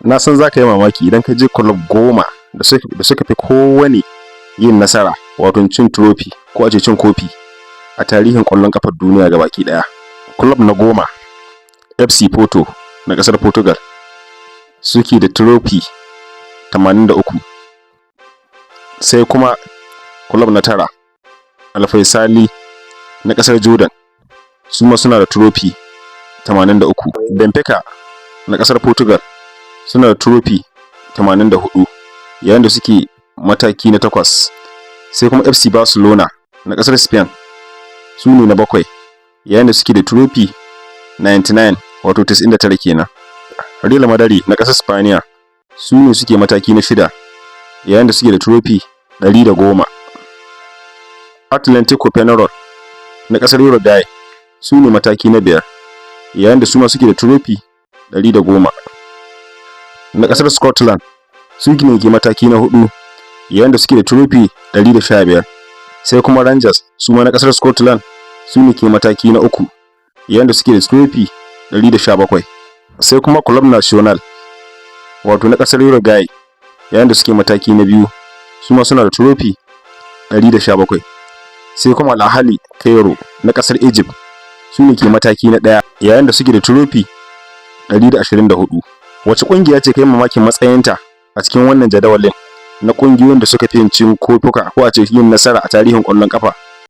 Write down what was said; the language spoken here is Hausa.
Na san za ka yi mamaki idan ka je kulob 10 da suka fi kowane yin nasara, wato cin trophy ko a ce cin kofi, a tarihin ƙwallon ƙafar duniya gabaki ɗaya. Kulob na 10, FC Porto na ƙasar Portugal, suke da trophy 83. Sai kuma kulob na tara, Al Faisaly na ƙasar Jordan, su ma suna da trophy 83. Benfica na ƙasar Portugal suna da trophy 84, yayin da suke mataki na takwas. Sai kuma FC Barcelona na ƙasar Spain, su ne na bakwai, yayin da suke da trophy 99, wato 99 kenan. Real Madrid na ƙasar Spaniya su ne suke mataki na shida, yayin da suke da trophy 110. Atlantico Penarol na ƙasar Uruguay su ne mataki na biyar, yayin da su ma suke da trophy 110. Na ƙasar Scotland su ne ke mataki na hudu, yayin da suke da trophy 115. Sai kuma Rangers, su ma na ƙasar Scotland, su ne ke mataki na uku, yayin da suke da trophy 117. Sai kuma Club Nacional, wato na ƙasar Uruguay, yayin da suke mataki na biyu, su ma suna da trophy 117. Sai kuma Al Ahly Cairo na ƙasar Egypt, su ne ke mataki na ɗaya, yayin da suke da trophy 124. Wace ƙungiya ce kai mamakin matsayinta a cikin wannan jadawalin na ƙungiyoyin da suka fi yin cin kofuka ko a ce yin nasara a tarihin ƙwallon ƙafa?